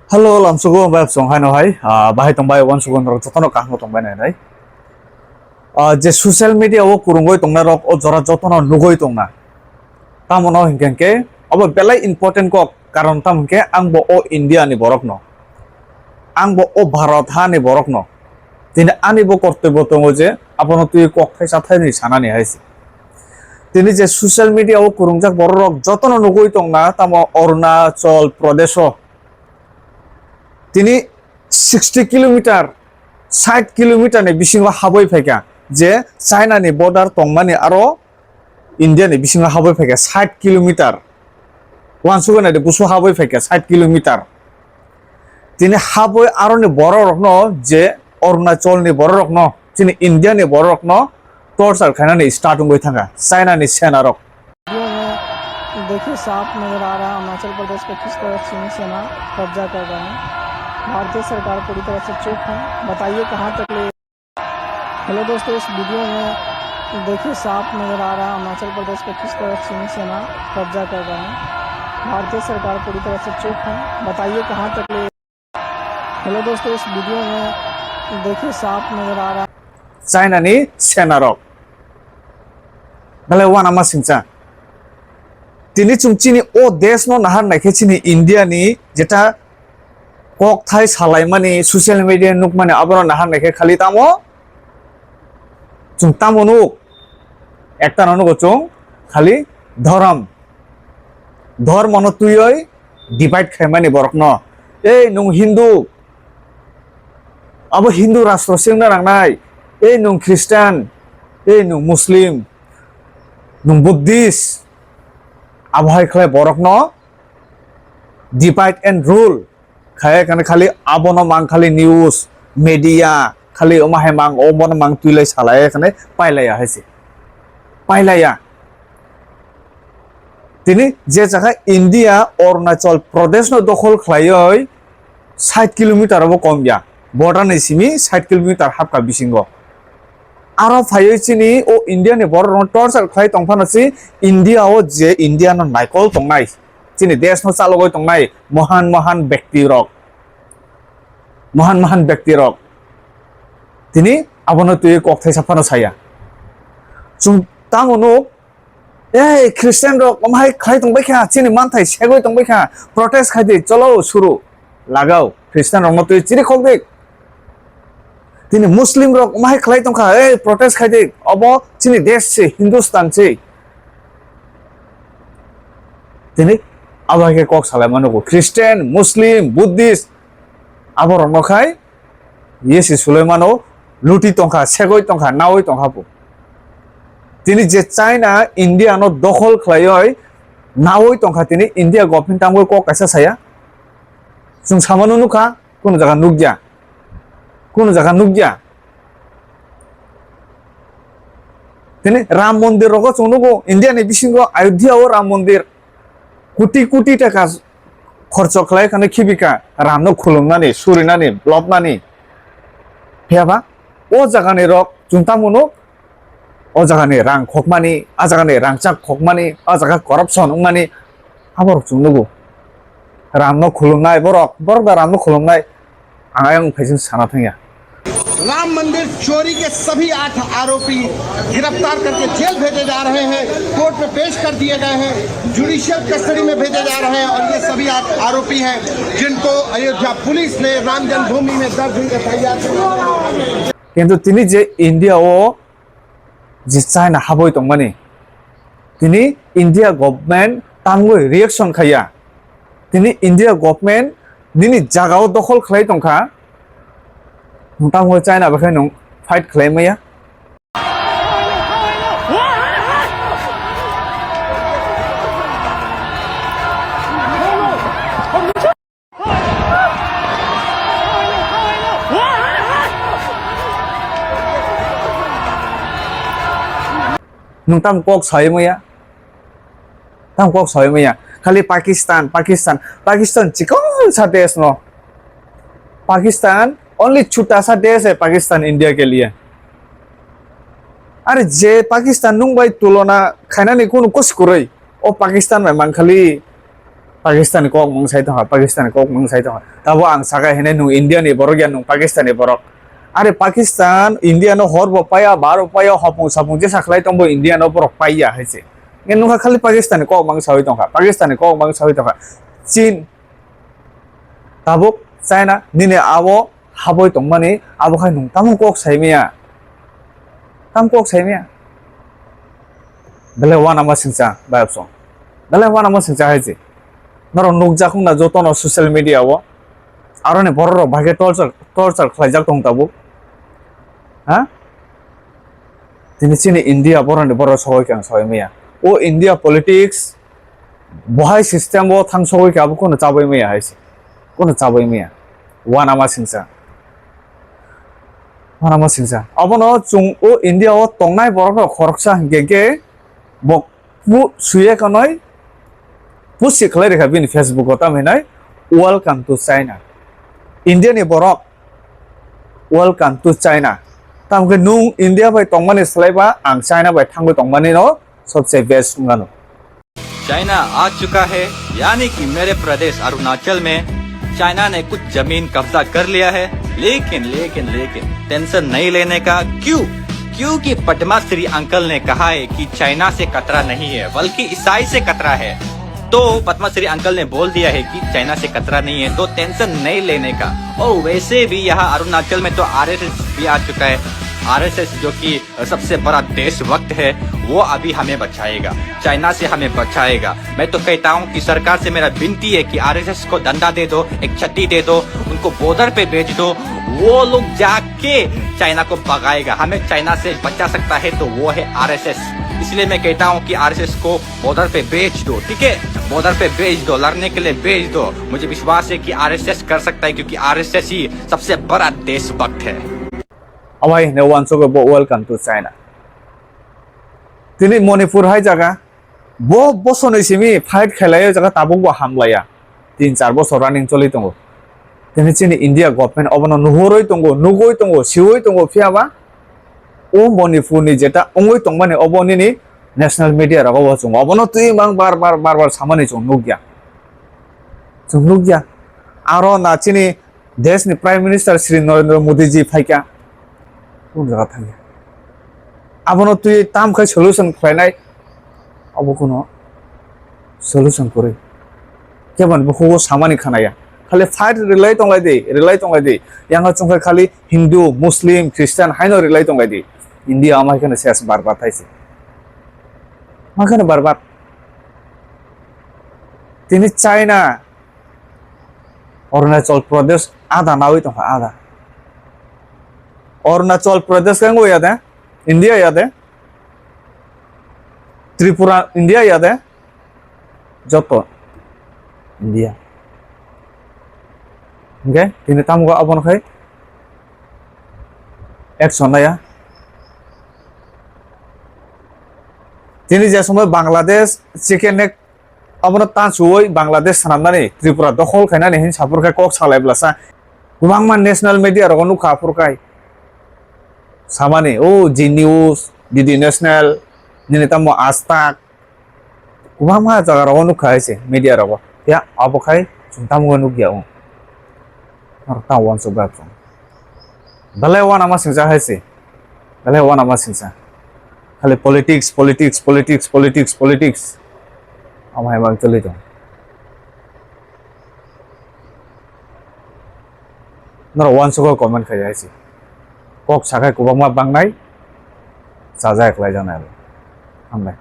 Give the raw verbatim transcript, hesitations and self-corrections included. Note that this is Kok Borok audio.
Hello, lamsugo, bai song hai no hai. Ah, bahai tong bai, wan sugo norok jotono kaham tong bai nai nai. Ah, je social media o kurungoi tongna rok, o jora jotono nugoi tongna. Tamo no hinkhe hinkhe, obo belai important kok, karon tamo hinkhe ang bo o India ni borok no. Ang bo o Bharat ha ni borok no. Tini ani bo kortobyo tongo je, abono twi kok thaisa thainwi sanani hai se. Tini je social media o kurungjak borok rok jotono nugoi tongna, tamo Arunachal Pradesh o. Tini sixty kilometer, sait kilometer ni bisingo habwi phaikha, je China ni border tongmani aro India ni bisingo habwi phaikha sait kilometer. Wansugwi naidi, busu habwi phaikha sait kilometer. Tini habwi aroni borok rokno, je Arunachal ni borok rokno, chini India ni borok rokno torture khainani start wngwi thangkha China ni sena rok. Video में देखिए, साफ नजर आ रहा है अरुणाचल प्रदेश का किस तरह चीनी सेना कब्जा कर रहे हैं। भारतीय सरकार पूरी तरह से चुप है। बताइए, कहाँ तक ले। हेलो दोस्तों, इस वीडियो में देखिए, साफ नजर आ रहा है अरुणाचल प्रदेश का किस तरह चीनी सेना कब्जा कर रहे हैं। भारतीय सरकार पूरी तरह से चुप है। बताइए, कहाँ तक ले। हेलो दोस्तों, इस वीडियो में देखिए, साफ नजर आ रहा है। China ni sena rok. Belai uanama singcha. Tini chwng chini o desh no nahar naikhe chini India ni jeta kokthai salaimani, social media nukmani, abono nahar naikhe khali tamo chwng tamo nuk, ekta no nugo chwng khali dhorom, dhormo no twiwi divide khaimani borokno. Ei nwng Hindu, abo Hindu rastro se wngna nangnai. Ei nwng Christian, ei nwng Muslim, nwng Buddhist, abo hai khlai borokno divide and rule khai khane khali abono mang khali news, media, khali omo hai mang, omono mang twilai salai khane pailaiya hai se. Pailaiya. Tini je jaga India Arunachal Pradesh no dokhol khlaioi sait kilometer abo kom ya. Border ni simi sait kilometer hapkha bisingo. Aro phaiwi chini o India ni borok rokno torture khlai tongphano si India o je India no naikol tongnai, chini desh no chalogwi tongnai mohan mohan bekti rok, mohan mohan bekti rok tini abono twi kok thaisa phano saya. Chwng tamo nuk, ei Christian rok omo hai khlai tongbai kha, chini manthai segwi tongbai kha, protest khai di, cholo suru lagao, Christian rokno twi chiri khok di. Tini Muslim rok omo hai khlai tongkha, ei protest khai di, obo chini desh se, Hindustan se. Tini abo hai khe kok salai mano, Christian, Muslim, Buddhist, abo rokno khai yesi sulai mano, luti tongkha, segoi tongkha, naoi tongkha bo. Tini je China India no dokhol khlaioi naoi tongkha, tini India government tangwi kok kaisa saya. Chwng samano nukha, kunu jaga nukya, kunu jaga nukya. Tini Ram Mondir rogo chwng nugo, India ni bisingo Ayodhya o Ram Mondir koti koti taka khorcho khlai khane khibika Ram no khulumnani, surinani, lobnani. Phiyaba o jaga ni rok chwng tamo nuk, o jaga ni rang khokmani, a jaga ni rangchak khokmani, a jaga corruption wngmani, aborok chwng nugo. Ram no khulumnai borok, borok da Ram no khulumnai, ang ayang phaising sana thangya. Ram मंदिर चोरी के सभी आठ आरोपी गिरफ्तार करके जेल भेजे जा रहे हैं, कोर्ट में पेश कर दिए गए हैं, जुडिशियल कस्टडी में भेजे जा रहे हैं और ये सभी आठ आरोपी हैं जिनको अयोध्या पुलिस ने राम जन्मभूमि में दर्ज हुई FIR. Kintu tini je India o je China haboi tongmani, tini India government tangwi reaction khaiya. Tini India government nini jagao dokhol khlai tongkha, tangwi China bai khe nwng fight khlai maya. Nwng tamo kok sai maya? Tamo kok sai maya? Khali Pakistan, Pakistan, Pakistan chikon sa desh no. Pakistan only chhuta sa desh hai Pakistan India ke liye. Are je Pakistan nwng bai tulona khainani kunu kos kwrwi, o Pakistan bai mang khali Pakistan ni kok mung sai tongkha, Pakistan ni kok mung sai tongkha. Tabo ang sakai hinai nung India ni borok ya, nung Pakistan ni borok. Are Pakistan, India no hor bo paya, bar bo paya, hopung sapung jesa khlai tongbo India no borok paiya hai se. Nge nungkha khali Pakistan ni kok mung sawi tongkha, Pakistan ni kok mung sawi tongkha. Chin, tabuk China, nini abo haboi tongmani, abo khai nung tamo kok sai maya? Tamo kok sai maya? Belai wanama singcha, bayapsong. Belai wanama singcha hai se. Norok nukjak wngna jotono social media o. Aroni borok rok bahai khe torture, torture khlaijak tong tabuk. Ha? Tini chini India boroni borok sogoi khe ang sogoi maya. O India politics, bohai system o thang sogoi khe abo kono chabai maya hai se. Kono chabai maya. Wanama singcha. Wanama singcha. Abono chwng o India o tongnai borok rok khoroksa hinkhe khe bo pu-, suye kanoi pusi khlai rikha bini Facebook o tamo hinai, "Welcome to China." India ni borok, "Welcome to China." Tamo khe nung India bai tongmani slai ba ang China bai thangwi tongmani no sobse best wngano. China आ चुका है, यानी कि मेरे प्रदेश अरुणाचल में चाइना ने कुछ जमीन कब्जा कर लिया है। लेकिन, लेकिन, लेकिन टेंशन नहीं लेने का। क्यों? क्योंकि पद्मा श्री अंकल ने कहा है कि चाइना से खतरा नहीं है, बल्कि ईसाई से खतरा है। तो पद्मा श्री अंकल ने बोल दिया है कि चाइना से खतरा नहीं है, तो टेंशन नहीं लेने का। और वैसे भी यहाँ अरुणाचल में तो आरएसएस भी आ चुका है। आरएसएस जो कि सबसे बड़ा देशभक्त है, वो अभी हमें बचाएगा, चाइना से हमें बचाएगा। मैं तो कहता हूँ कि सरकार से मेरा विनती है कि आरएसएस को डंडा दे दो, एक छठी दे दो, उनको बॉर्डर पे भेज दो। वो लोग जाके चाइना को भगाएगा। हमें चाइना से बचा सकता है तो वो है आरएसएस। इसलिए मैं कहता हूँ कि आरएसएस को बॉर्डर पे भेज दो, ठीक है? बॉर्डर पे भेज दो, लड़ने के लिए भेज दो। मुझे विश्वास है कि आरएसएस कर सकता है, क्योंकि आरएसएस ही सबसे बड़ा देशभक्त है। Amai hwnwi uansukgo bo, "Welcome to China." Tini Manipur hai jaga, bo bosonwi simi fight khailai o jaga tabuk bo hamlaiya. Tin char bosor running choli tongo. Tini chini India government obono nuhurwi tongo, nugwi tongo, siwi tongo, phiya ba o Manipur ni jeta wngwi tongmani obo nini national media rogo bo chwng obono twi mang bar bar bar bar samani chwng nukya. Chwng nukya. Aro na chini Desh ni Prime Minister Shri Narendra Modi ji phaikha, kunu jaga thangya. Abono twi tam khai solution khlainai, abo kuno solution kwrwi. Keboni bukhugo samani khanaya. Khali fight rwlai tonglai di, rwlai tonglai di. Yang chwng khai khali Hindu, Muslim, Christian haino rwlai tonglai di. India amai kheno ses barbar thaise. Ma kheno barbar. Tini China Arunachal Pradesh ada nawi tongkha, ada. Arunachal Pradesh khe wngwi ya de? India ya de? Tripura India ya de? Joto India. Hingke tini tamo abono khai action laya. Tini je somoi Bangladesh chicken neck Abono tansuwi Bangladesh swnamnani, Tripura dokhol khainani hin saphur khe kok salai blasa. Kwbangma national media rogo nukha aphuru khai. Samani, o Zee News, D D National, nini tamo Aaj Tak. Kwbangma jaga rogo nukha hai se media rogo. Ya, abo khai chwng tamo nukya o. Norok tamo uansuk bai chwng. Belai uanama singcha hai se. Belai uanama singcha. Khali politics, politics, politics, politics, politics. Amo hai mang choli tong. Norok uansugo comment khai hai se. Kok sakhai kwbangma bangnai. Chajak lai janai. Hambai.